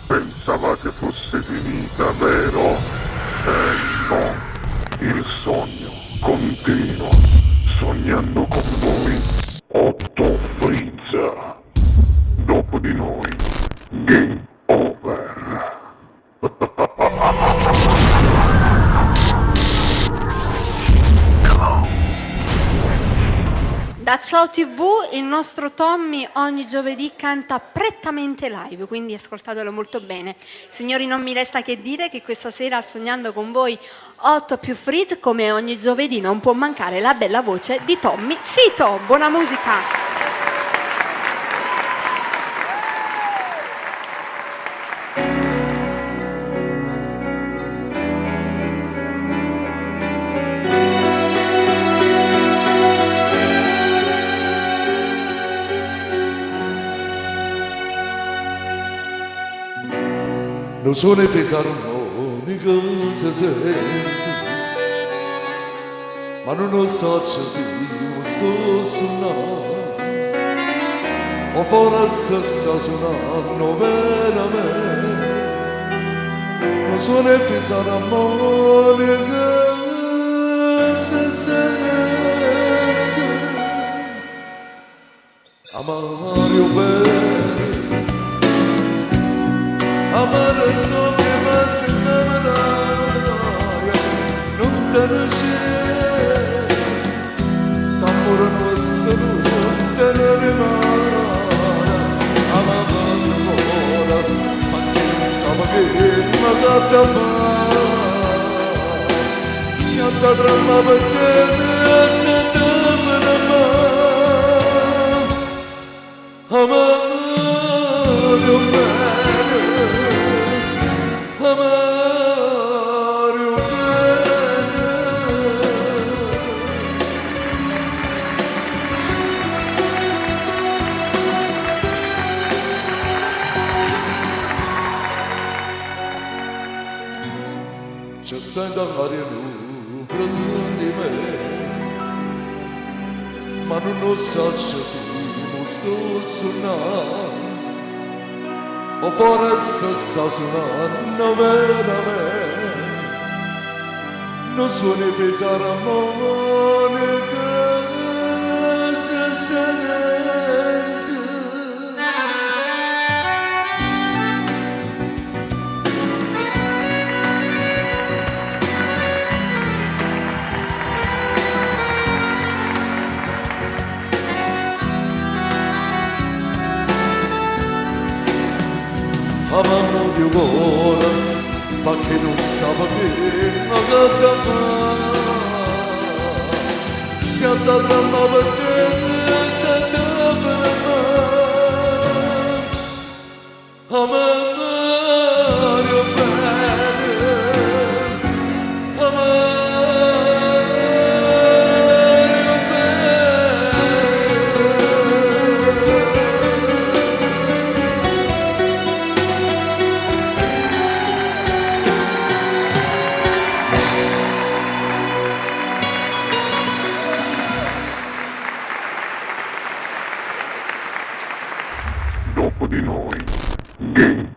Pensavate fosse finita, vero? Eh no, il sogno continua, sognando con voi Otto Freeze. Dopo di noi, Game Over. Da Ciao TV il nostro Tommy ogni giovedì canta prettamente live, quindi ascoltatelo molto bene. Signori, non mi resta che dire che questa sera Sognando con voi 8 più Freeze, come ogni giovedì, non può mancare la bella voce di Tommy Sito. Buona musica! Non sono fisarmonica se sente, ma non lo so se sto suonando, o forse sta suonando veramente. Non sono fisarmonica se sente, Amario bene, amare so che ma se non te ne c'è, st'amore nostro non te ne rimane, amare ora, ma chi non sa che ma da da fa, si andrà per te se te ne va. Amare bene, amare bene. C'è sento aria nu presente me, ma non lo so se mo sto suonando, o forse sta suonando veramente. Non suoni fisarmonica se sente. Amamo di ora, ma che non sa che ma da fa. Si andrà ma per te se te ne va. Amare bene, amare bene. Dopo di noi, Game